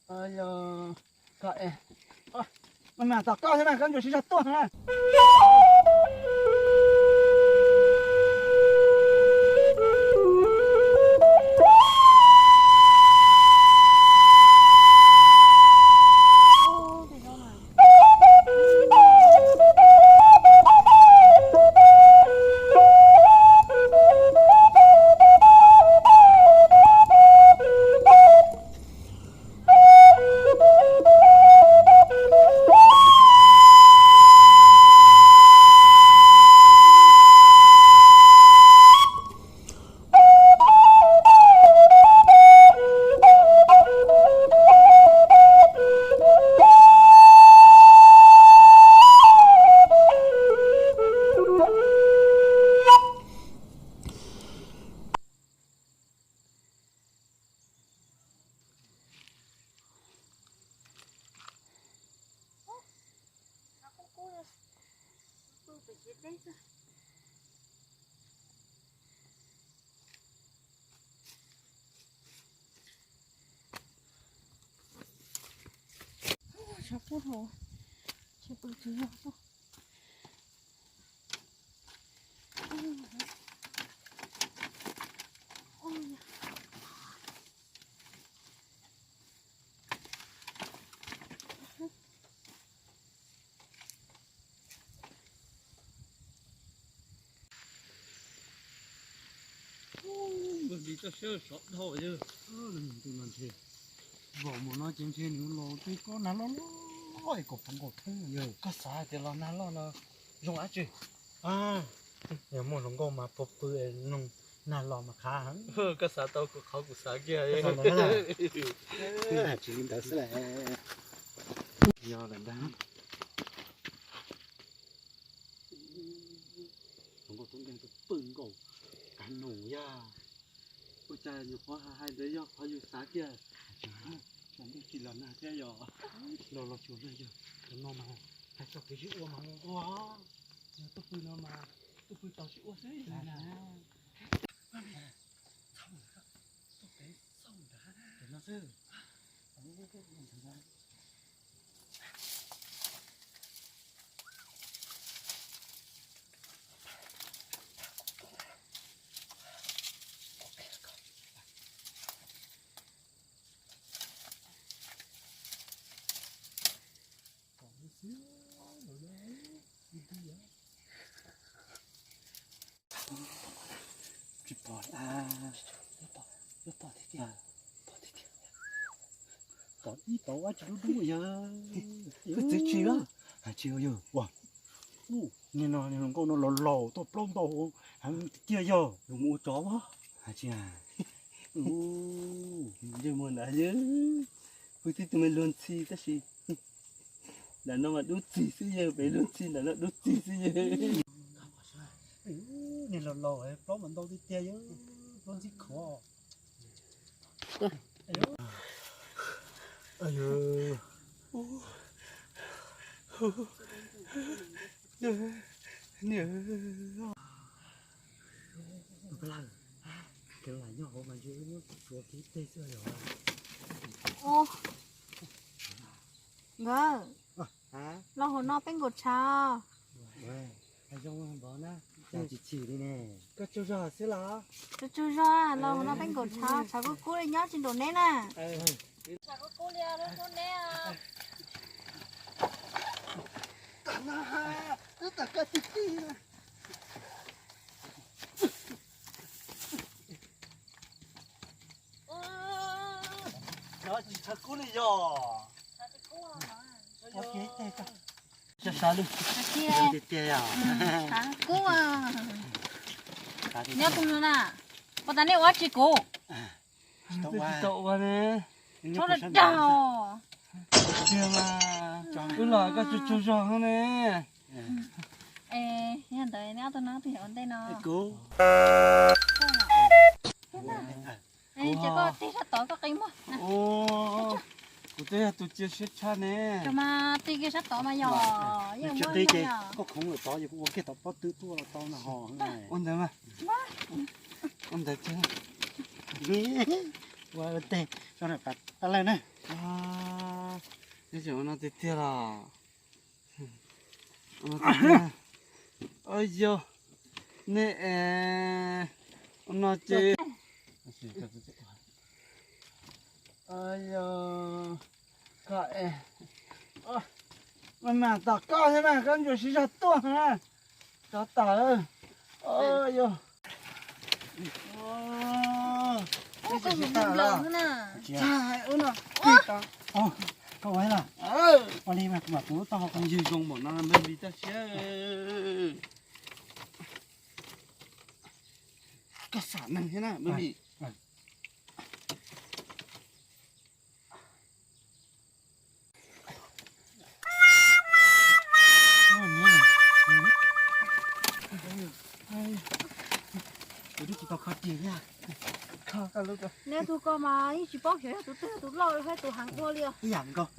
Oj, koj, oj, mas mas tos koj thiab mas koj ntsuas sib zog tuaj na. Npawg Lis txoj siab sov dhau yawg. Nws tus no ntshe, zaum mus no ces ntshe nws los twb kob nag loj loj es kom poob nkaus thoob yawg. Koj xav hais tias los nag loj no zoo dab tsi? Yog muaj hluas nkauj mas puag pw es mloog nag los mas qhav heev. Koj xav tau kuv qhov kuv xav kiag. Tsis li ntawd xwb las. Yog lawm ntag. Hluas nkauj tub nkeeg tus pw nkaus, kav nus yog. Ua cas nyuam qhuav hais ntawd yog qhov yus xav kiag. Tsam ntej tsis los nag thiab yog los los tsuas nag yog cov no mas hais txog kev sib ua mas ua, yog tuaj pw no mas tuaj pw tos sib ua xwb. Txhob mus, tuaj pem xauj nrad no xwb. Tsis pom, pom tiag tiag, pom tiag tiag. Pom ib tauv dab tsi dub dub yog, koj txiv tsis a, hais tsis yog ua. Niag no niag hluas nkauj no los laus tuaj plaub ntau heev tiag tiag yog. Los mus ua tsov a, hais tsis a. Ntsej muag ntawd yog, kuv tib tug me luag ntxhi tab sis ntawm no mas dub txig xwb yog, pem luag ntxhi ntawm no dub txig xwb yog. Niag laus laus plaub mas ntau tiag tiag yog, plaub ntxhib khov. Nkawd, los hauv no peb nkaum tshav. Tsaug tsaug zog, los hauv no peb nkaum tshav, tshav kub kub li nyob tsis nraum neb na. Tshav kub kub li lub kub neb. No tsis tshav kub li yog. Sab sab li. Tiag tiag yog. Tshav kub. Nyob tus no na, puas tas nej ua tsis kuv? Tsis tau ua ne. Txhob dag dag os. Tiag mas, wb los koj tsaug tsaug zog ne. Es yog ntawd neb ob tug no twg yuav ua ntej no? Kuv. Ces koj tig sab tod koj qi muag. Kuv twb yog tus cia siab tshaj ne. Mas tig kiag sab tod mas yog, yeej muab qi, koj khoov lawm tod yog kuv ua kiag tom pob tw tuaj tau na ho. Ua ntawd mas. Ua ntawd tiag. ua tej tso na, pab pab lawm na. Neb tseem ua no tiag tiag los? Ua no, ua yog nej ua no ces, yog, koj, mas mas tom koj thiab mas koj ntsuas siv zog tuaj na. Tsov tawm. Yog, koj ua na. Ua li mas kuv mam tus lub taub hau ywg zoo npaum no, npawg Npis, tag siab. Koj xam neeg thiab na, npawg Npis. Kuv twb tsis tau kho ris thiab. Neb tus ko mas yeej tsis paub xyov yog tus twg tus loj thiab tus heev dua li os. Ib yam nkaus.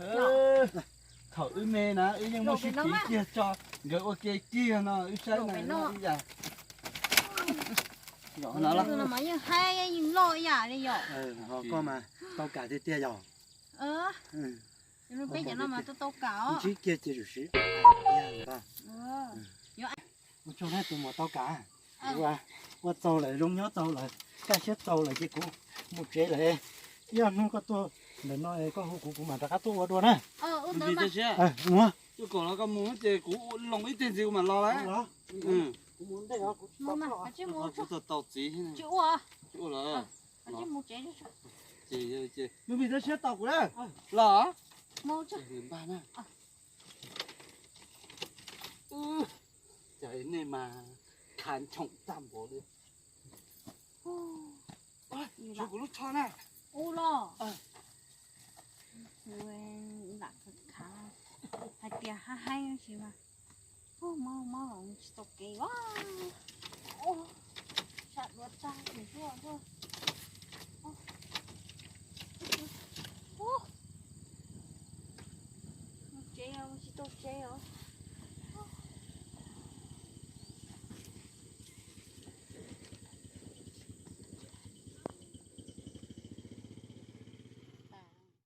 Thaum wb me na wb yeej muaj sib tiv kiag tso nkawd ua ke kiag no wb saib na no ib yam. Tus no mas yeej haib yeej loj ib yam li yom. Ho koj mas tau kam tiag tiag yom. Peb cov no mas tau tau kam os. Ntsib kiag ces zuj zus. Ua tsaug na tus muam tau kam. Ua txaus lawm, zoo nyob txaus lawm, kaj siab txaus lawm ces kuv mus tsev lawm. Ib ob hnub koj tuaj ntawm no koj hu kuv, kuv mam rov qab tuaj ua dua na. Mus, tuaj kom los koj mus ces kuv loo ib teg ntxiv kuv mam los lawm. Kuv tau tau txiv. Tsis ua lawm. Ces npawg Npis, tab siab tos kuv na. Los. Npaj na. Cas nej mas khav nchoom tag npaum li. Tshuav kuv lub tsho na. Ua los. Lam khav, hais tias haib haib tsis mas. Mob mob los tsis tau kev. Sab dua tag tim tuaj tuaj. Mus tsev os, tsis tau tsev os.